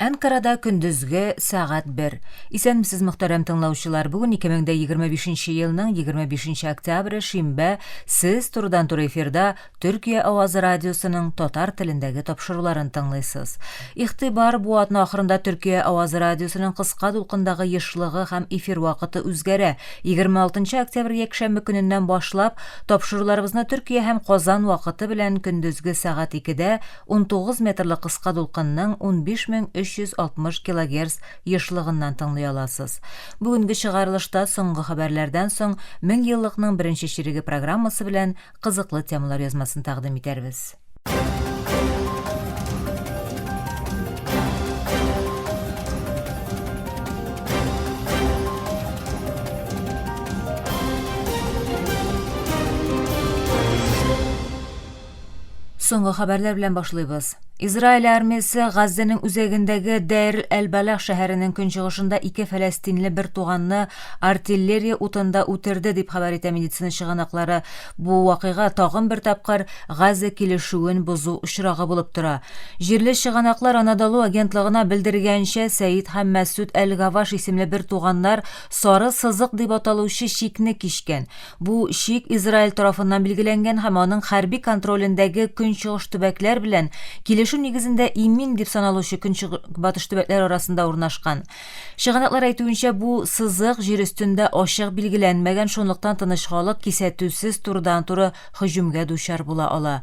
Әнкарада көндезге сәгать 1. Исәнмесез, мөхтәрәм тыңлаучылар. Бүген 2025 елның 25 октябре, шимбә. Сез турыдан-туры эфирда Төркия авазы радиосының татар телендәге тапшыруларын тыңлыйсыз. Игътибар, бу атна ахырында Төркия авазы радиосының кыска дулкындагы ешлыгы һәм эфир вакыты үзгәрә. 26 октябрь якшәмбе көненнән башлап, тапшыруларыбызны Төркия һәм Казан вакыты белән көндезге сәгать 2дә 19 метрлы кыска дулкынның 15360 килогерц ешлыгыннан тыңлый аласыз. Бүгенге чыгарылышта соңгы хәбәрләрдән соң Меңьеллыкның беренче чиреге программасы белән кызыклы темалар язмасын тәкъдим итәрбез. Соңгы хәбәрләр белән башлыйбыз. Израиль армиясе Газзәнең үзәгендәге Дәр әл-Балах шәһәренең көнчыгышында ике фәләстинле бер туганны артиллерия утында үтерде, дип хәбәр итә медицина чыганаклары. Бу вакыйга тагын бер тапкыр Газа килешүен бозу очрагы булып тора. Җирле чыганаклар Анадолу агентлыгына белдергәнчә, Сәид һәм Мәсүд әл-Гаваш исемле бер туганнар сары сызык дип аталучы чикне кичкән. Бу чик Израиль тарафыннан билгеләнгән һәм аның хәрби контролендәге көнчыгыш төбәкләр белән килешү нигезендә имин дип саналучы көнчыгыш төбәкләр арасында урнашкан. Чыганаклар әйтүенчә, бу сызык җир өстендә ачык билгеләнмәгән, шунлыктан тыныч халык кисәтүсез турыдан-туры һөҗүмгә дучар була ала.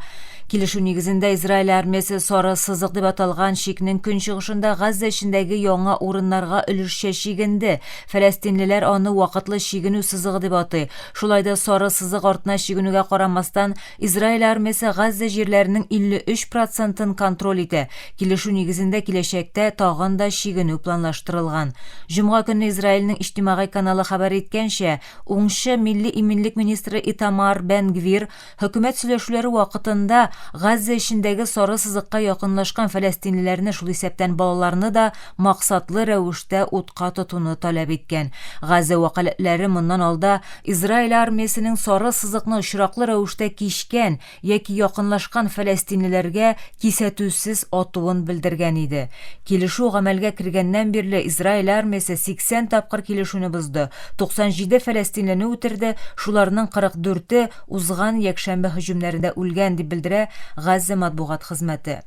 Килешү нигезендә Израиль армиясе сары сызык дип аталган чикнең көнчыгышында Газзә эчендәге яңа урыннарга өлешчә чигенде. Фәләстинлеләр аны вакытлы чигенү сызыгы дип атый. Шулай да сары сызык артына чигенүгә карамастан, Израиль армиясе Газзә җирләренең 53 процентын контроль итә. Килешү нигезендә киләчәктә тагын да чигенү планлаштырылган. Җомга көнне Израильнең иҗтимагый каналы хәбәр иткәнчә, Уңчы милли иминлек министры Итамар Бен-Гвир хөкүмәт сөйләшүләре вакытында Газзә эчендәге сары сызыкка якынлашкан фәләстинлеләрне, шул исәптән балаларны да максатлы рәвештә утка тотуны таләп иткән. Газзә вәкаләтләре моннан алда Израиль армиясенең сары сызыкны очраклы рәвештә кичкән яки якынлашкан фәләстинлеләргә кисәтүсез атуын белдергән иде. Килешү гамәлгә кергәннән бирле Израиль армиясе 80 тапкыр килешүне бозды, 97 фәләстинлене үтерде, шуларның 44-е узган якшәмбе һөҗүмнәрендә үлгән, дип белдерә Газзә матбугат хезмәте.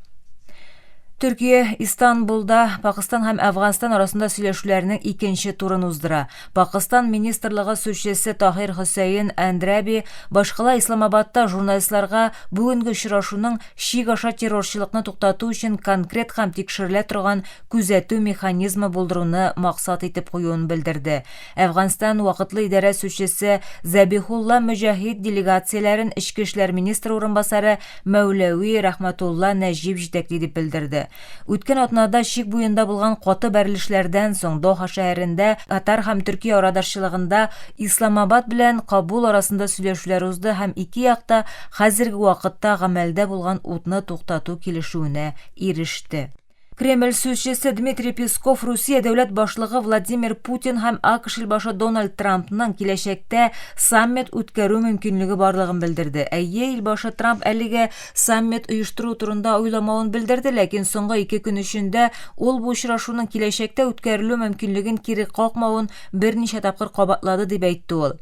Төркия Истанбулда Пакыстан һәм Әфганстан арасында сөйләшүләрнең икенче турын уздыра. Пакыстан министрлыгы сүзчесе Таһир Хөсәен Әндрәби башкала Исламабадта журналистларга бүгенге очрашуның чик аша террорчылыкны туктату өчен конкрет һәм тикшерелә торган күзәтү механизмы булдыруны максат итеп куюын белдерде. Әфганстан вакытлы идарә сүзчесе Зәбихулла Мөҗәһид делегацияләрен эчке эшләр министры урынбасары Мәүләви Рәхмәтулла Нәҗип җитәкли дип белдерде. Үткән атнада чик буенда булган каты бәрелешләрдән соң Доха шәһәрендә Катар һәм Төркия арадашчылыгында Исламабад белән Кабул арасында сөйләшүләр узды һәм ике як та хәзерге вакытта гамәлдә булган утны туктату килешүенә иреште. Кремль сүзчесе Дмитрий Песков Русия дәүләт башлыгы Владимир Путин һәм АКШ илбашы Дональд Трампның киләчәктә саммит үткәрү мөмкинлеге барлыгын белдерде. Әйе, илбашы Трамп әлегә саммит оештыру турында уйламавын белдерде, ләкин соңгы ике көн эчендә ул бу очрашуның киләчәктә үткәрелү мөмкинлеген кире какмавын берничә тапкыр кабатлады, дип әйтте ул.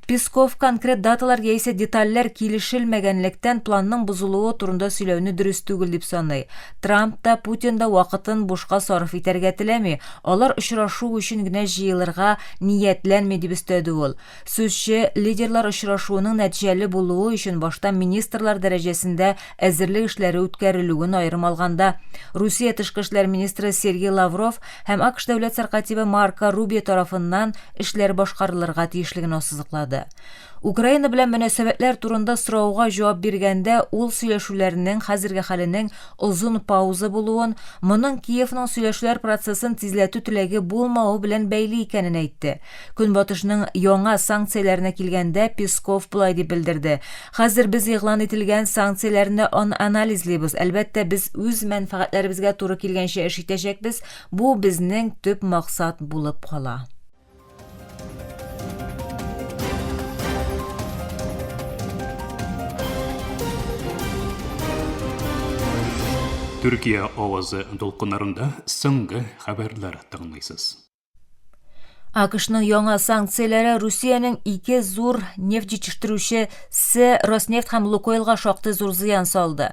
Песков конкрет даталар яисә детальләр килешелмәгәнлектән планның бозылуы турында сөйләүне дөрес түгел дип саный. Трамп та, Путин да вакытын бушка сарыф итәргә теләми, алар очрашу өчен генә җыелырга ниятләнми, дип өстәде ул. Сүзче, лидерлар очрашуының нәтиҗәле булуы өчен башта министрлар дәрәҗәсендә әзерлек эшләре үткәрелүен аерым алганда, Русия тышкы эшләр министры Сергей Лавров һәм АКШ дәүләт сәркатибе Марко Рубио тарафыннан эшләр башкарылырга тиешлеген ассызыклады. Украина белән мөнәсәбәтләр турында сорауга җавап биргәндә, ул сөйләшүләрнең хәзерге хәленең озын пауза булуын, моның Киевның сөйләшүләр процессын тизләтү теләге булмавы белән бәйле икәнен әйтте. Көнбатышның яңа санкцияләренә килгәндә, Песков болай дип белдерде: Хәзер без игълан ителгән санкцияләрне анализлыйбыз. Әлбәттә, без үз мәнфәгатьләребезгә туры килгәнчә эш итәчәкбез, бу безнең төп максат булып кала. Төркия авазы дулкыннарында соңгы хәбәрләр тыңлыйсыз. АКШның яңа санкцияләре Русиянең ике зур нефть җитештерүче се Роснефть һәм Лукойлга шактый зур зыян салды.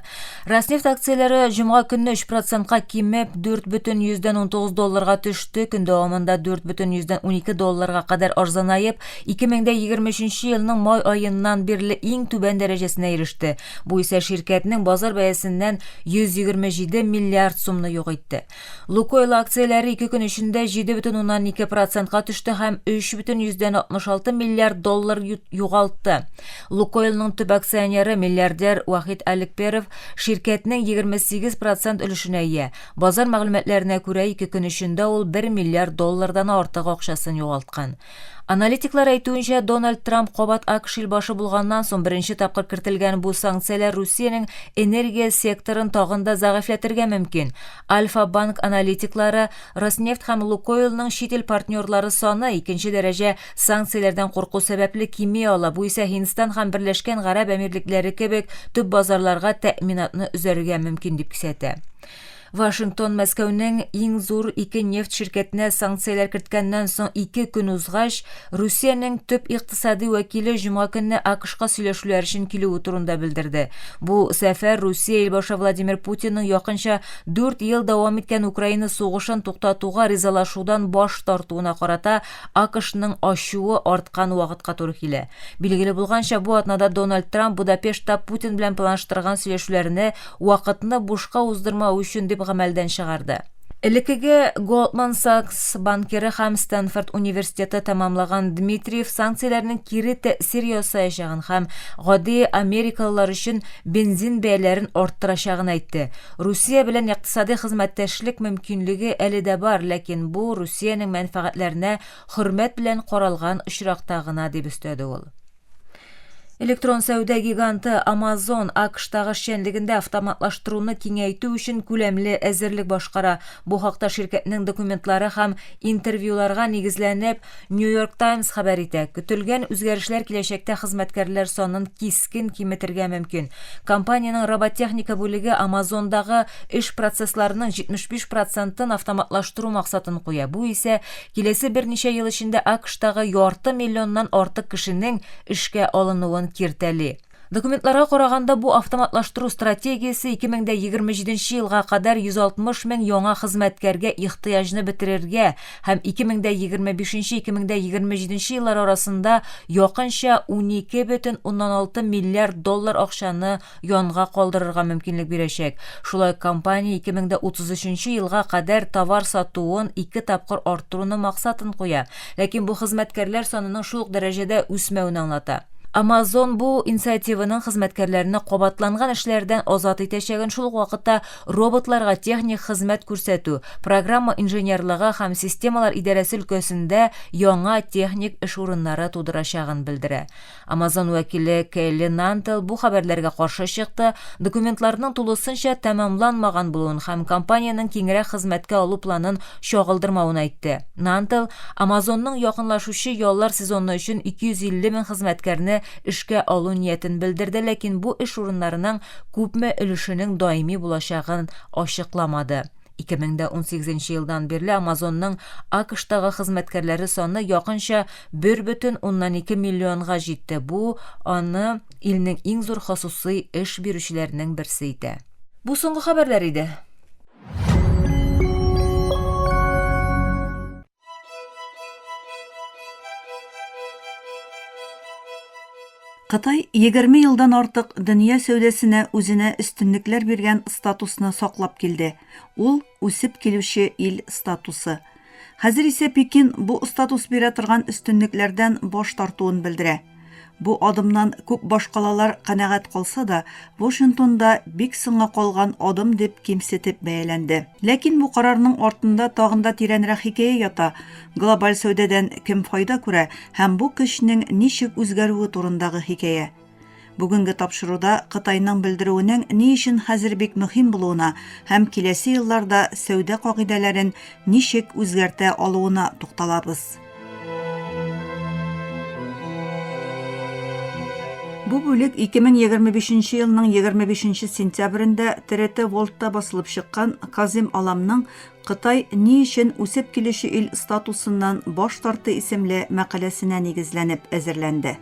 Роснефть акцияләре җомга көнне 3 процентка кимеп 4,19 долларга төште, көн дәвамында 4,12 долларга кадәр арзанаеп, 2023 елның май аеннан бирле иң түбән дәрәҗәсенә иреште. Бу исә ширкәтнең базар бәясеннән 127 миллиард сумны юк итте. Лукойл акцияләре ике көн эчендә 7,2 процентка төште һәм 3,66 миллиард доллар югалтты. Лукойлның төп акционеры миллиардер Вахит Алекперов ширкәтнең 28 процент өлешенә ия. Базар мәгълүматларына күрә, ике көн эчендә ул 1 миллиард доллардан артык акчасын югалткан. Аналитиклар әйтүенчә, Дональд Трамп кабат АКШ илбашы булганнан соң беренче тапкыр кертелгән бу санкцияләр Русиянең энергия секторын тагын да зәгыйфьләтергә мөмкин. Альфа-банк аналитиклары Роснефть һәм Лукойлның чит ил партнерлары саны икенче дәрәҗә санкцияләрдән курку сәбәпле кими ала, бу исә Һиндстан һәм Берләшкән Гарәп Әмирлекләре кебек төп базарларга тәэминатны өзәргә мөмкин дип кисәтә. Вашингтон Мәскәүнең иң зур ике нефть ширкәтенә санкцияләр керткәннән соң ике көн узгач, Русиянең төп икътисади вәкиле җомга көнне АКШка сөйләшүләр өчен килүе турында белдерде. Бу сәфәр Русия илбашы Владимир Путинның якынча дүрт ел дәвам иткән Украина сугышын туктатуга ризалашудан баш тартуына карата АКШның ачуы арткан вакытка туры килә. Билгеле булганча, бу атнада Дональд Трамп Будапештта Путин белән планлаштырган сөйләшүләрне вакытны бушка уздырмау өчен дип гамәлдән чыгарды. Элеккеге Goldman Sachs банкиры һәм Стэнфорд университеты тәмамлаган Дмитриев санкцияләрнең кире тәэсир ясаячагын һәм гади америкалылар өчен бензин бәяләрен арттырачагын әйтте. Русия белән икътисади хезмәттәшлек мөмкинлеге әле дә бар, ләкин бу Русиянең мәнфәгатьләренә хөрмәт белән каралган очракта гына, дип өстәде ул. Электрон сәүдә гиганты Amazon АКШтагы эшчәнлегендә автоматлаштыруны киңәйтү өчен күләмле әзерлек башкара. Бу хакта ширкәтнең документлары һәм интервьюларга нигезләнеп New York Times хәбәр итә. Көтелгән үзгәрешләр киләчәктә хезмәткәрләр санын кискен киметергә мөмкин. Компаниянең роботехника бүлеге Amazon-дагы эш процессларының 75 процентын автоматлаштыру максатын куя. Бу исә Киләсе берничә ел эчендә АКШтагы ярты миллионнан артык кешенең эшкә алынуын киртәли. Документларга караганда, бу автоматлаштыру стратегиясе 2027 елга кадәр 160 мең яңа хезмәткәргә ихтыяҗны бетерергә һәм 2025-2027 еллар арасында якынча 12,6 миллиард доллар акчаны янга калдырырга мөмкинлек бирәчәк. Шулай ук компания 2033 елга кадәр товар сатуын ике тапкыр арттыруны максатын куя. Ләкин бу хезмәткәрләр санының шул ук дәрәҗәдә үсмәвен аңлата. Amazon бу инициативаның хезмәткәрләрне кабатланган эшләрдән азат итәчәген, шул ук вакытта роботларга техник хезмәт күрсәтү, программа инженерлыгы һәм системалар идарәсе өлкәсендә яңа техник эш урыннары тудырачагын белдерә. Amazon вәкиле Келли Нантел бу хәбәрләргә каршы чыкты, документларның тулысынча тәмамланмаган булуын һәм компаниянең киңрәк хезмәткә алу планын чагылдырмавын әйтте. Нантел Amazon-ның якынлашучы яллар сезоны өчен 250 мең хезмәткәрне эшкә алу ниятен белдерде, ләкин бу эш урыннарының күпме өлешенең даими булачагын ачыкламады. 2018 елдан бирле Amazon-ның АКШтагы хезмәткәрләре саны якынча 1,2 миллионга җитте. Бу аны илнең иң зур хосусый эш бирүчеләренең берсе итә. Бу соңгы хәбәрләр иде. Кытай 20 елдан артык дөнья сәүдәсенә үзенә өстенлекләр биргән статусны саклап килде. Ул үсеп килүче ил статусы. Хәзер исә Пекин бу статус бирә торган өстенлекләрдән баш тартуын белдерә. Бу адымнан күп башкалалар канәгать калса да, Вашингтонда бик соңга калган адым дип кимсетеп бәяләнде. Ләкин бу карарның артында тагын да тирәнрәк хикәя ята, глобаль сәүдәдән кем файда күрә һәм бу көчнең ничек үзгәрүе турындагы хикәя. Бүгенге тапшыруда Кытайның белдерүенең ни өчен хәзер бик мөһим булуына һәм киләсе елларда сәүдә кагыйдәләрен ничек үзгәртә алуына тукталабыз. Бу бүлек 2025 елның 25 сентябрендә ТРТ Волтта басылып чыккан Казим Аламның Кытай ни өчен үсеп килүче ил статусыннан баш тартты исемле мәкаләсенә нигезләнеп әзерләнде.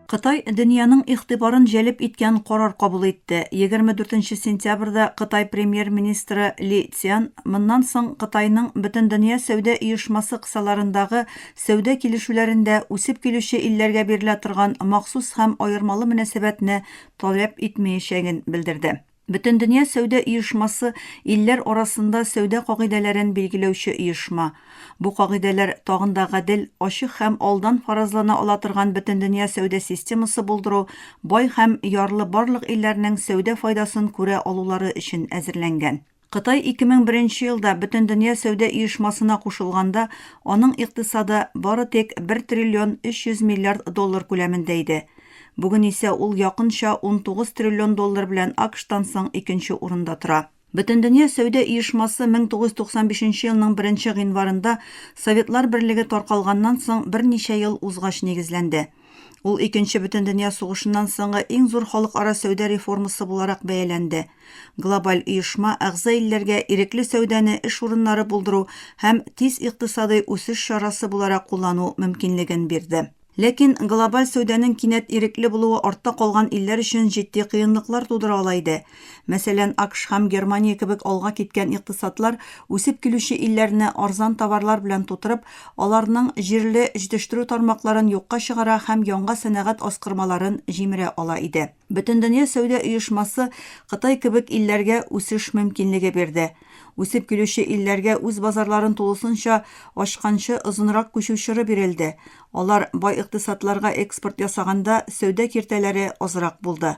Кытай дөньяның игътибарын җәлеп иткән карар кабул итте. 24 сентябрьдә Кытай премьер-министры Ли Цян моннан соң Кытайның Бөтендөнья сәүдә оешмасы кысаларындагы сәүдә килешүләрендә үсеп килүче илләргә бирелә торган махсус һәм аермалы мөнәсәбәтне таләп итмәячәген белдерде. Бөтендөнья сәүдә оешмасы илләр арасында сәүдә кагыйдәләрен билгеләүче оешма. Бу кагыйдәләр тагын да гадел, ачык һәм алдан фаразлана ала торган бөтендөнья сәүдә системасы булдыру, бай һәм ярлы барлык илләрнең сәүдә файдасын күрә алулары өчен әзерләнгән. Кытай 2001 елда Бөтендөнья сәүдә оешмасына кушылганда, аның икътисады бары тик 1 триллион 300 миллиард доллар күләмендә иде. Бүген исә ул якынча 19 триллион доллар белән АКШтан соң икенче урында тора. Бөтендөнья сәүдә оешмасы 1995 елның беренче гыйнварында Советлар Берлеге таркалганнан соң берничә ел узгач нигезләнде. Ул Икенче бөтендөнья сугышыннан соңгы иң зур халыкара сәүдә реформасы буларак бәяләнде. Глобаль оешма әгъза илләргә ирекле сәүдәне эш урыннары булдыру һәм тиз икътисадый үсеш чарасы буларак куллану мөмкинлеген бирде. Ләкин глобаль сәүдәнең кинәт ирекле булуы артта калган илләр өчен җитди кыенлыклар тудыра ала иде. Мәсәлән, АКШ һәм Германия кебек алга киткән икътисадлар үсеп килүче илләрне арзан товарлар белән тутырып, аларның җирле җитештерү тармакларын юкка чыгара һәм яңа сәнәгать аскырмаларын җимерә ала иде. Бөтендөнья сәүдә оешмасы Кытай кебек илләргә үсеш мөмкинлеге бирде. Үсеп килүче илләргә үз базарларын тулысынча ачканчы озынрак күчү чоры бирелде, алар бай икътисадларга экспорт ясаганда сәүдә киртәләре азрак булды.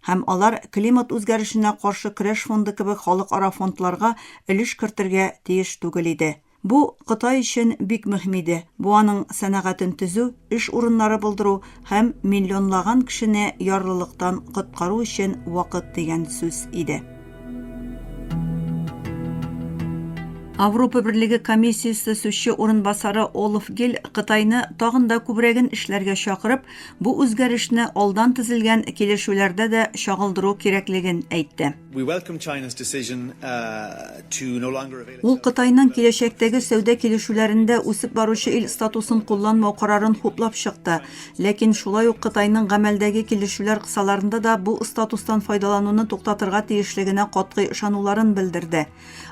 Һәм алар Климат үзгәрешенә каршы көрәш фонды кебек халыкара фондларга өлеш кертергә тиеш түгел иде. Бу Кытай өчен бик мөһим иде, бу аның сәнәгатен төзү, эш урыннары булдыру һәм миллионлаган кешене ярлылыктан коткару өчен вакыт дигән сүз иде. Авропа Берлеге комиссиясе сүзче урынбасары Олаф Гель Кытайны тагын да күбрәген эшләргә чакырып, бу үзгәрешне алдан төзелгән килешүләрдә дә чагылдыру кирәклеген әйтте. Ул Кытайның киләчәктәге сәүдә килешүләрендә үсеп баручы ил статусын кулланмау карарын хуплап чыкты, ләкин шулай ук Кытайның гамәлдәге килешүләр кысаларында да бу статустан файдалануны туктатырга тиешлегенә катгый ышануларын белдерде.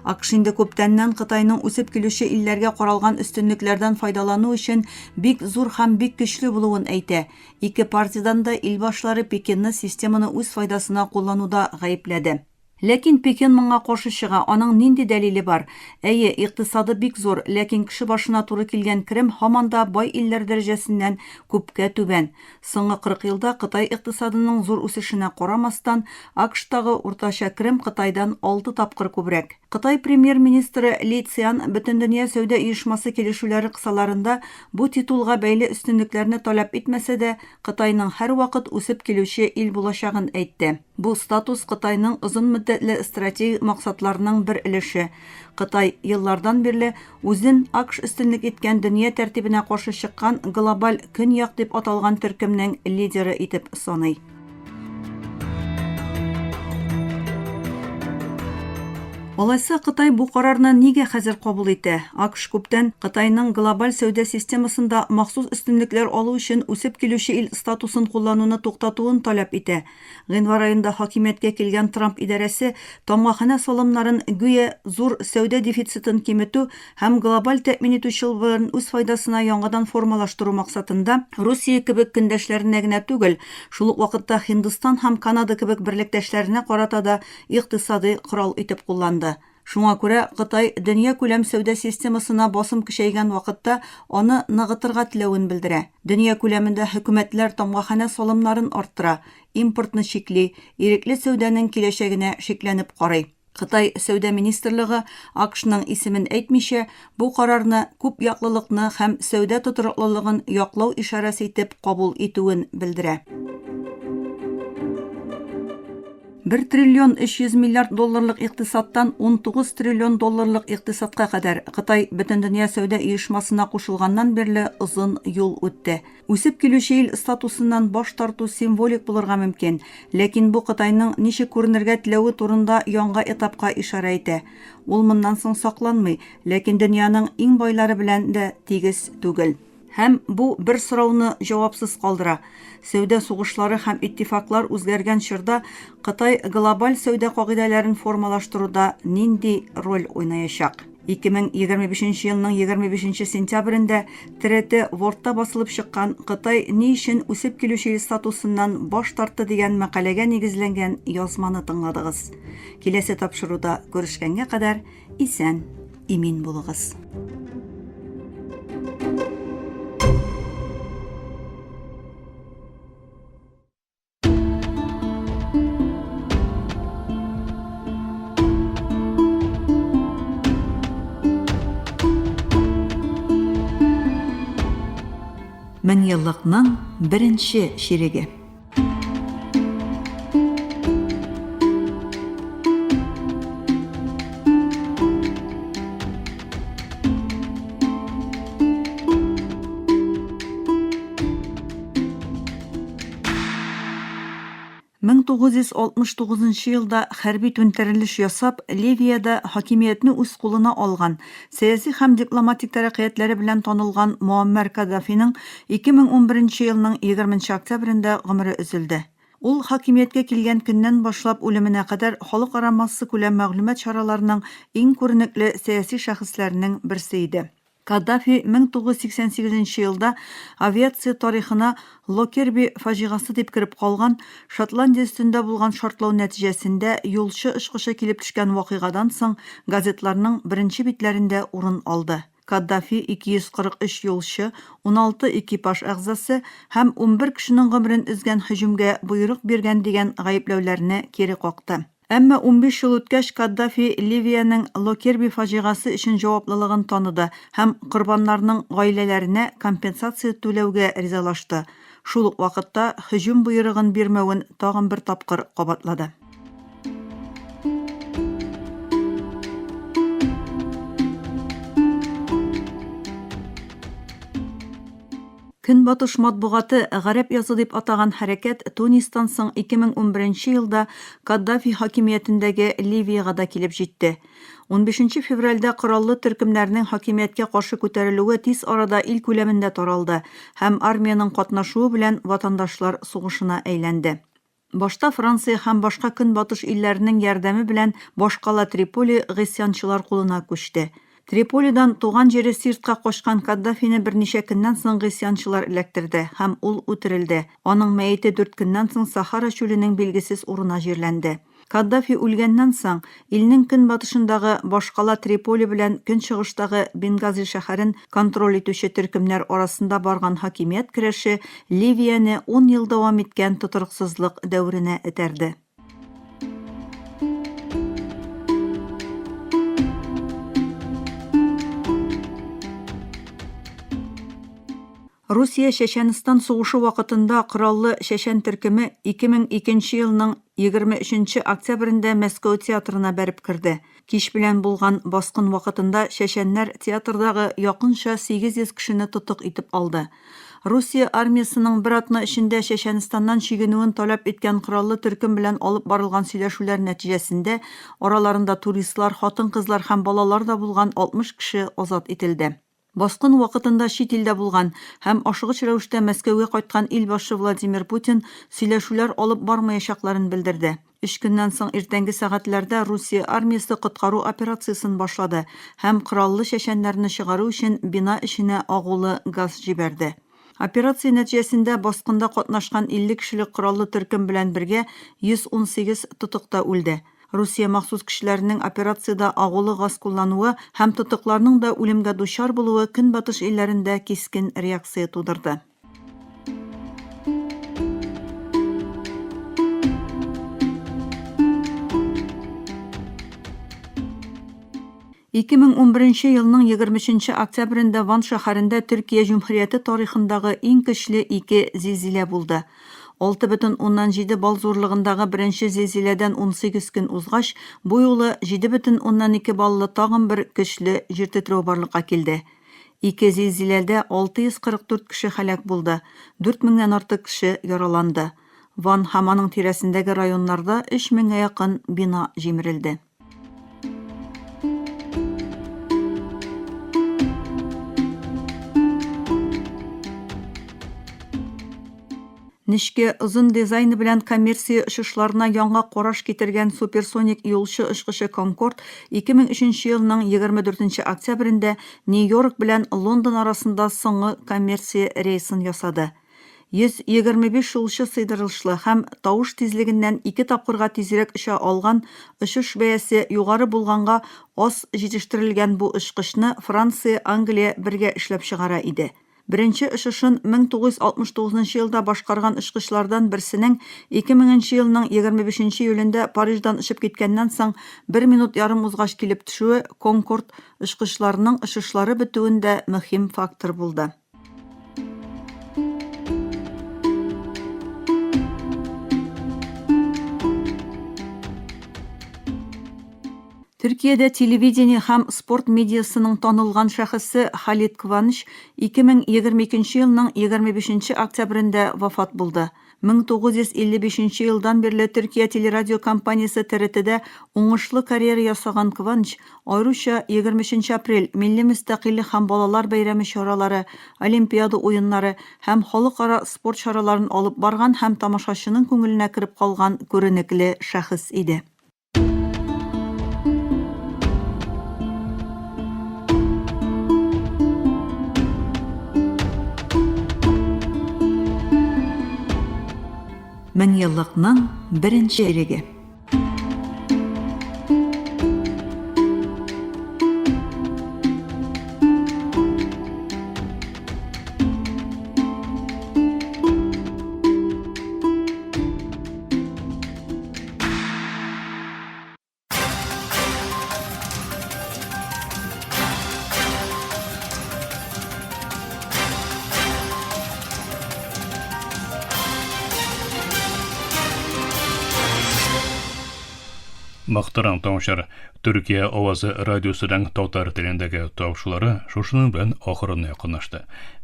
АКШ инде күптәннән Кытайның үсеп килүче илләргә каралган өстенлекләрдән файдалану өчен бик зур һәм бик көчле булуын әйтә, Ике партиядән дә илбашлары Пекинны системаны үз файдасына куллануда гаепләде. Ләкин Пекин моңа каршы чыга, аның нинди дәлиле бар? Әйе, икътисады бик зур, ләкин кеше башына туры килгән керем һаман да бай илләр дәрәҗәсеннән күпкә түбән. Соңгы 40 елда Кытай икътисадының зур үсешенә карамастан, АКШтагы уртача керем Кытайдан алты тапкыр күбрәк. Кытай премьер-министры Ли Цян Бөтендөнья сәүдә оешмасы килешүләре кысаларында бу титулга бәйле өстенлекләрне таләп итмәсә дә, Кытайның һәрвакыт үсеп килүче ил булачагын әйтте. Бу статус Кытайның озын мөддәтле стратегик максатларының бер өлеше. Кытай еллардан бирле үзен АКШ өстенлек иткән дөнья тәртибенә каршы чыккан глобаль Көньяк дип аталган төркемнең лидеры итеп саный. Алайса Кытай бу карарны нигә хәзер кабул итә? АКШ күптән Кытайның глобаль сәүдә системасында махсус өстенлекләр алу өчен үсеп килүче ил статусын куллануны туктатуын таләп итә. Гыйнвар аенда хакимияткә килгән Трамп идарәсе тамгаханә салымнарын гүя зур сәүдә дефицитын киметү һәм глобаль тәэмин итү чылбырын үз файдасына яңадан формалаштыру максатында Русия кебек көндәшләренә генә түгел, шул ук вакытта Һиндстан һәм Канада кебек берлектәшләренә карата да икътисадый корал итеп кулланды. Шуңа күрә Кытай дөньякүләм сәүдә системасына басым көчәйгән вакытта аны ныгытырга теләвен белдерә. Дөнья күләмендә хөкүмәтләр тамгаханә салымнарын арттыра, импортны чикли, ирекле сәүдәнең киләчәгенә шикләнеп карый. Кытай сәүдә министрлыгы, АКШның исемен әйтмичә, бу карарны күпьяклылыкны һәм сәүдә тотрыклылыгын яклау ишарәсе итеп кабул итүен белдерә. 1 триллион 300 миллиард долларлык икътисадтан 19 триллион долларлык икътисадка кадәр Кытай Бөтендөнья сәүдә оешмасына кушылганнан бирле озын юл үтте. Үсеп килүче ил статусыннан баш тарту символик булырга мөмкин, ләкин бу Кытайның ничек күренергә теләве турында яңа этапка ишарә итә. Ул моннан соң сакланмый, ләкин дөньяның иң байлары белән дә тигез түгел. Һәм бу бер сорауны җавапсыз калдыра, сәүдә сугышлары һәм иттифаклар үзгәргән чорда Кытай глобаль сәүдә кагыйдәләрен формалаштыруда нинди роль уйнаячак? 2025 елның 25 сентябрендә TRT World-та басылып чыккан Кытай ни өчен үсеп килүче ил статусыннан баш тартты дигән мәкаләгә нигезләнгән язманы тыңладыгыз. Киләсе тапшыруда күрешкәнгә кадәр исән, имин булыгыз. Меңьеллыкның беренче чиреге. 1969 елда хәрби түнтәрелеш ясап, Ливиядә хакимиятне үз кулына алган, сәяси һәм дипломатик тәрәккыятләре белән танылган Муаммәр Каддафиның 2011 елның 20 нче октябрендә гомере өзелде. Ул хакимияткә килгән көннән башлап үлеменә кадәр халыкара массакүләм мәгълүмат чараларының иң күренекле сәяси шәхесләренең берсе иде. Каддафи 1988 нче елда авиация тарихына Локерби фаҗигасы дип кереп калган Шотландия өстендә булган шартлау нәтиҗәсендә юлчы очкычы килеп төшкән вакыйгадан соң газетларның беренче битләрендә урын алды. Каддафи 243 юлчы, 16 экипаж әгъзасы һәм 11 кешенең гомерен өзгән һөҗүмгә боерык биргән дигән гаепләүләрне кире какты. Әмма 15 ел үткәч Каддафи Ливиянең Локерби фаҗигасе өчен җаваплылыгын таныды һәм корбаннарның гаиләләренә компенсация түләүгә ризалашты, шул ук вакытта һөҗүм боерыгын бирмәвен тагын бер тапкыр кабатлады. Көнбатыш матбугаты Гарәп язы дип атаган хәрәкәт Тунистан соң 2011 елда Каддафи хакимиятендәге Ливиягә дә килеп җитте. Унбишенче февральдә кораллы төркемнәрнең хакимияткә каршы күтәрелүе тиз арада ил күләмендә таралды һәм армиянең катнашуы белән ватандашлар сугышына әйләнде. Башта Франция һәм башка Көнбатыш илләренең ярдәме белән башкала Триполи гыйсьянчылар кулына күчте. Триполидан туган җире Сиртка качкан Каддафины берничә көннән соң гыйсьянчылар эләктерде һәм ул үтерелде. Аның мәете дүрт көннән соң Сахара чүленең билгесез урына җирләнде. Каддафи үлгәннән соң, илнең көнбатышындагы башкала Триполи белән көнчыгыштагы Бенгази шәһәрен контроль итүче төркемнәр арасында барган хакимият көрәше Ливияне ун ел дәвам иткән тотрыксызлык дәверенә этәрде. Русия Чәчәнстан сугышы вакытында кораллы чәчән төркеме 2002 елның 23 нче октябрендә Мәскәү театрына бәреп керде. Кич белән булган баскын вакытында чәчәннәр театрдагы якынча 800 кешене тотык итеп алды. Русия армиясенең бер атна эчендә Чәчәнстаннан чигенүен таләп иткән кораллы төркем белән алып барылган сөйләшүләр нәтиҗәсендә араларында туристлар, хатын-кызлар һәм балалар да булган 60 кеше азат ителде. Баскын вакытында чит илдә булган һәм ашыгыч рәвештә Мәскәүгә кайткан илбашы Владимир Путин сөйләшүләр алып бармаячакларын белдерде. Өч көннән соң иртәнге сәгатьләрдә Русия армиясе коткару операциясен башлады һәм кораллы чәчәннәрне чыгару өчен бина эченә агулы газ җибәрде. Операция нәтиҗәсендә баскында катнашкан 50 кешелек кораллы төркем белән бергә 118 тотык та үлде. Русия махсус көчләренең операциядә агулы газ куллануы һәм тотыкларның да үлемгә дучар булуы Көнбатыш илләрендә кискен реакция тудырды. 2011 елның 23 октябрендә Ван шәһәрендә Төркия Җөмһүрияте тарихындагы иң көчле ике зилзилә булды. 6,7 балл зурлыгындагы беренче зилзиләдән 18 көн узгач, бу юлы 7,2 баллы тагын бер көчле җиртетрәү барлыкка килде. Ике зилзиләдә 644 кеше һәлак булды, 4 меңнән артык кеше яраланды. Ван һәм аның тирәсендәге районнарда 3 меңгә якын бина җимерелде. Нечкә, озын дизайны белән коммерция очышларына яңа караш китергән суперсоник юлчы очкычы Конкорд 2003 елның 24 октябрендә Нью-Йорк белән Лондон арасында соңгы коммерция рейсын ясады. 125 юлчы сыйдырылышлы һәм тавыш тизлегеннән ике тапкырга тизрәк оча алган очыш бәясе югары булганга аз җитештерелгән бу очкычны Франция, Англия бергә эшләп чыгара иде. Беренче очышын 1969 нчы елда башкарган очкычлардан берсенең 2000 нче елның 25 нче июлендә Париждан очып киткәннән соң бер минут ярым узгач килеп төшүе Конкорд очкычларының очышлары бетүендә мөһим фактор булды. Төркиядә телевидение һәм спорт медиасының танылган шәхесе Халит Кваныч 2022 елның 25 октябрендә вафат булды. 1955 елдан бирле Төркия телерадиокомпаниясе ТРТдә уңышлы карьера ясаган Кванч, аеруча 23 апрель, Милли мөстәкыйльлек һәм балалар бәйрәме чаралары, Олимпиада уеннары һәм халыкара спорт чараларын алып барган һәм тамашачының күңеленә кереп калган күренекле шәхес иде. Меңьеллыкның беренче иреге. Мөхтәрәм тыңлаучылар, Төркия авазы радиосының татар телендәге тапшырулары шушының белән ахырына якынлашты.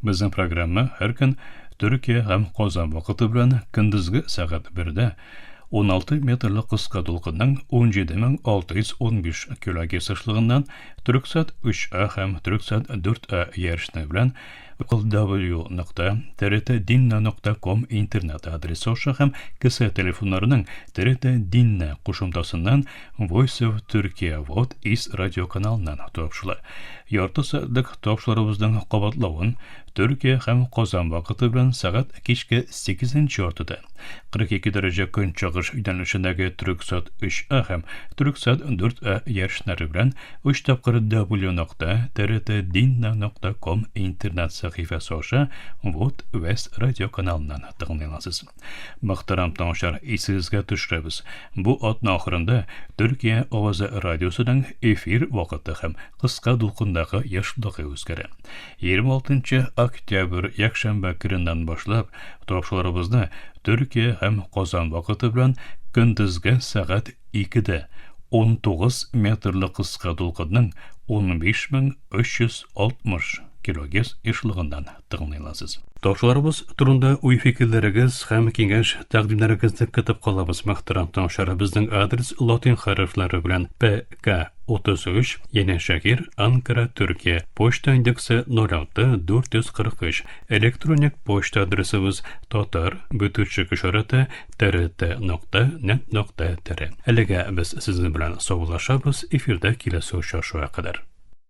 Безнең программа һәр көн Төркия һәм Казан вакыты белән көндезге сәгать 1-дә 16 метрлы кыска дулкынның 17615 килогерц ешлыгыннан Төрксат 3А һәм Төрксат 4А иярчене белән www.trtdinna.com интернет адресы аша һәм кесә телефоннарының TRT Dinna кушымтасыннан Voice of Turkey What is радиоканалыннан тапшыла. Ярты сәгатьлек тапшыруларыбызның кабатлавын Төркия һәм Казан вакыты белән сәгать кичке 8 яртыда 42 дәрәҗә көнчыгыш юнәлешендәге Төрксат 3А һәм Төрксат 4А яшьнәре белән 3 тапкыр w.trtdinna.com интернет сәхифәсе аша Вот Вест радио каналыннан тыңлый аласыз. Мөхтәрәм тыңлаучылар, исегезгә төшерәбез. Бу атна ахырында Төркия авазы радиосының эфир вакыты һәм кыска дулкындагы ешлыгы үзгәрә. 26 октябрь якшәмбе көненнән башлап тапшыруларыбызны Төркия һәм Казан вакыты белән көндезге сәгать 2-дә 19 метрлы кыска дулкынның 15360 килогерц ешлыгыннан тыңлый аласыз. Тапшыруларыбыз турында уй-фикерләрегез һәм киңәш-тәкъдимнәрегезне көтеп калабыз. Мөхтәрәм тыңлаучылар, безнең адрес латин хәрефләре белән ПК 33, Янәшәһир, Анкара, Төркия. Почта индексы 06 443. Электроник почта адресыбыз татар бөтүчек ишарәте trt.net.tr. Әлегә без сезнең белән саубуллашабыз, эфирдә киләсе очрашуга кадәр.